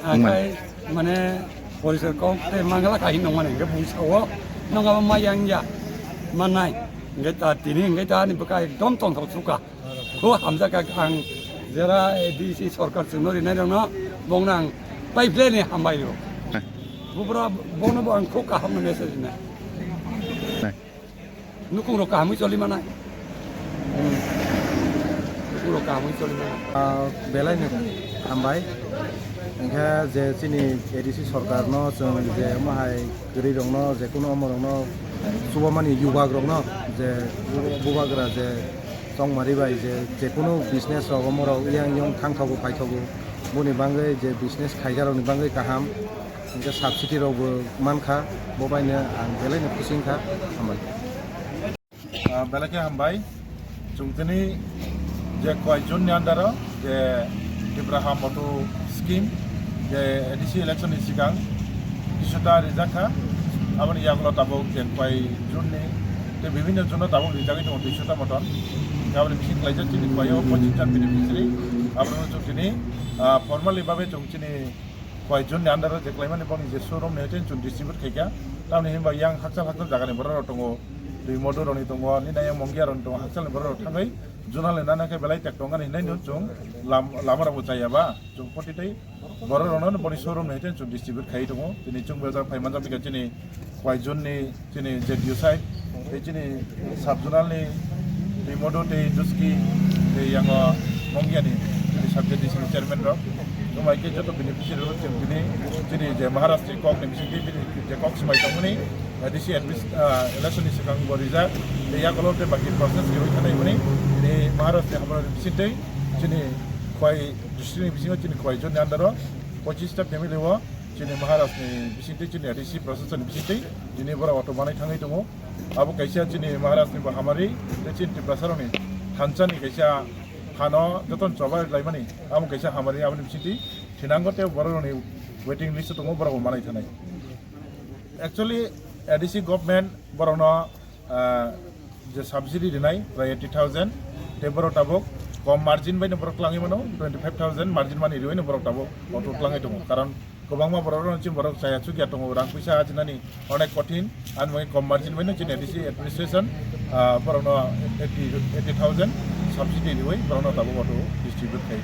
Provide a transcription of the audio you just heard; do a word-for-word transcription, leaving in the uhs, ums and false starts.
Akai mane porisor kok tei mangala kahi nongmani hingke bung sao nongma ma yang ya manai hingke ta tini hingke ta ni bwkha ekdom tongthok suka. Kho hamjak ang jera A D C sorkar chwngno rinai rokno bongno ang pipeline ni hambai rw. Bubra bono bo ang kho kaham no message rinai. Nukung rok kahamwi choli manai. Nukung rok kahamwi choli manai. Ah, belai no hambai. Hingkhe je chini A D C sorkar no chwng je omo hai kwrwi rok no je kuno omo rok no chubamani yubak rok no je bubagra je chongmari bai je, je kuno business rok omo rok yang yang thangthogo phaithogo boni bagwi je business khaija rok ni bagwi kaham. Hingke subsidy rokbo mankha, bo baino ang belai no khusi wngkha, hambai. Ah, belai khe hambai. Chwng tini je koi June ni under o je Tipra Ham Auto Scheme je A D C election ni sikang duiso ta rijak kha. Aboni yagulo tabuk je koi June ni tei bibhinno June o tabuk rijagwi tongo duiso ta moton. Aboni bising khlaijak chini koi o pochis jon beneficiary. Abono chwng tini, ah, formally babe chwng chini koi June ni under o je klaimani boni je showroom ni hoite chwng distribute khaikha. Tamni hinba yang hakchal hakchal jaga ni borok rok tongo. Twi modu rok ni tongo, nini yang Mongia rok ni tongo, hakchal ni borok rok thangwi zonal ni nana khe belai tek tongani hinai no chwng lam-, lama rok bo chaya ba chwng poti tei borok rok no boni showroom ni hoite chwng distribute khai tongo. Tini chwng bo jak phai manjak bikha chini koi June ni chini Z D O side, tei chini sub zonal ni tei Modu tei Duski tei yango Mongia ni chini sub Z D C ni chairman rok. Tumai khe joto beneficiary rok chwng tini chini je Maharaj ni kok ni bising twi bini je kok swmai tongmani, A D C admis-, ah, election ni swkang bo rijak tei yakolol tei baki process riwi thanai hwnwi tini Maharaj ni hamrok ni bising twi chini Khwai district ni bisingo chini Khwai zone ni under o pochis ta family o chini Maharaj ni bising twi chini A D C process ni bising twi tini borok auto manai thangwi tongo. Abo kaisa chini Maharaj ni bo hamari, tei chini Tiprasa rok ni thansa ni kaisa phano jotono choba laimani, abo kaisa hamari, aboni bisingtwi thinango tei borok rokni waiting list o tongo, borok bo manai thanai. Actually, A D C government borokno, ah, je subsidy rinai prai eighty thousand, tei borok tabuk kom margin bai no borok twlangwi mano, twenty five thousand margin mani riwi no borok tabuk auto twlangwi tongo, karon kwbangma borok rok chini borok chaya chukya tongo, rang puisa ajinani onek kothin, ani bagwi kom margin bai no chini A D C administration, ah, borokno eighty, eighty thousand subsidy riwi borokno tabuk auto distribute khai.